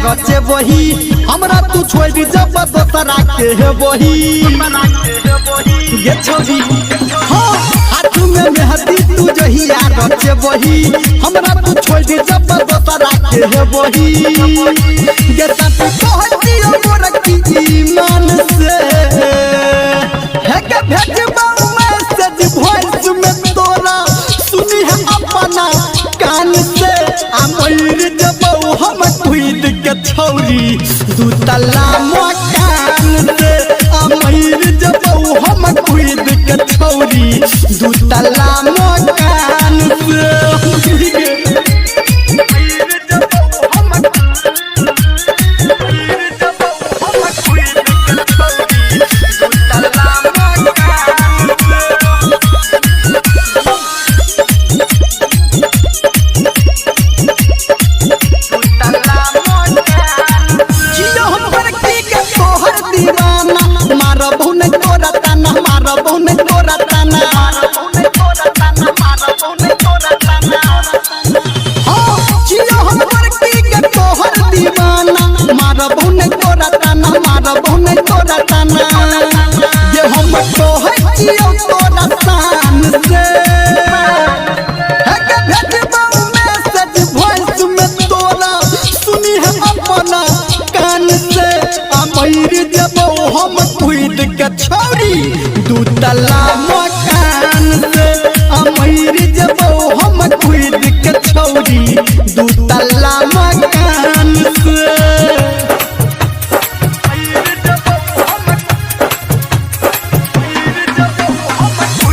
रचेबही, हमरा तू छोड़ जब दोसरा के हेबही। गे छौरी हाँ, हाथ में मेहंदी तू जहिया रचेबही, हमरा तू छोड़ जब दोसरा के हेबही। गे सच कहै दियौ गोरकी ईमान से, हे गे भेजबौ मैसेज वॉइस में तोरा, सुनी है अपना कान से। आ मर जबौ हम कूद के छौरी दू तल्ला मकान से। आ मर जबौ हम कूद के छौरी दू तल्ला मकान से। मारबहु नहीं तोरा ताना, मारबहु नहीं तोरा ताना। हाँ, जियो हम बड़की के तोहर दीवाना, मारबहु नहीं तोरा ताना, मारबहु नहीं तोरा ताना। ये हम कहै छियौ तोरा शान से, हे गे भेजबौ मैसेज वॉइस में तोरा, सुनी है अपना कान से। आ मर जबौ हम कूद के छौरी दू तल्ला मकान से। आ मर जबौ हम कूद के छौरी दू तल्ला मकान से। अभी आप सुन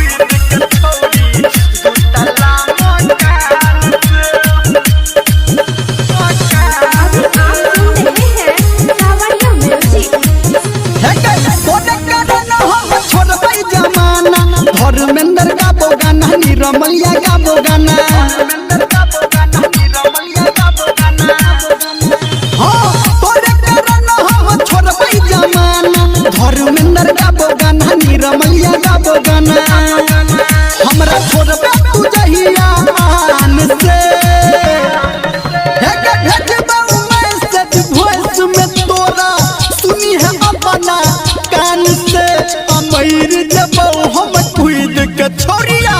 रहे हैं सावरिया म्यूजिक। छोड़बै जमाना, धर्मेंद्र गाबो गाना, निरमलिया गाबो गाना। हाँ, तोरे कारण हम छोड़बै जमाना, धर्मेंद्र गाबो गाना, निरमलिया गाबो गाना। हमरा छोड़बै तू जहिया आन से, हे गे भेजबौ मैसेज वॉइस में तोरा, सुनी है अपना कान से। मर जबौ हम कूद के छोरिया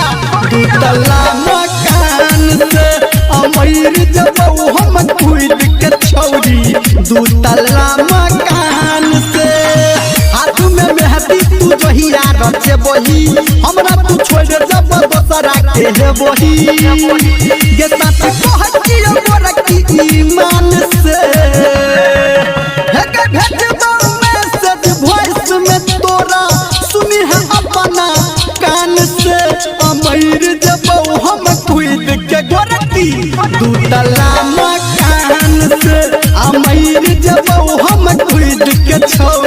दू तल्ला मकान से। मर जबौ हम कूद के छौरी दू तल्ला मकान से। हाथ में मेहंदी तू जहिया रचेबही, हमरा तू छोड़ जब दोसरा के हेबही। गे सच कहै छियौ गोरकी ईमान से, हे गे भेजबौ मैसेज वॉइस में तोरा, सुनी है अपना कान से। मर जबौ हम कूद के गोरकी दू तल्ला मकान से। मर जबौ हम कूद के छौरी।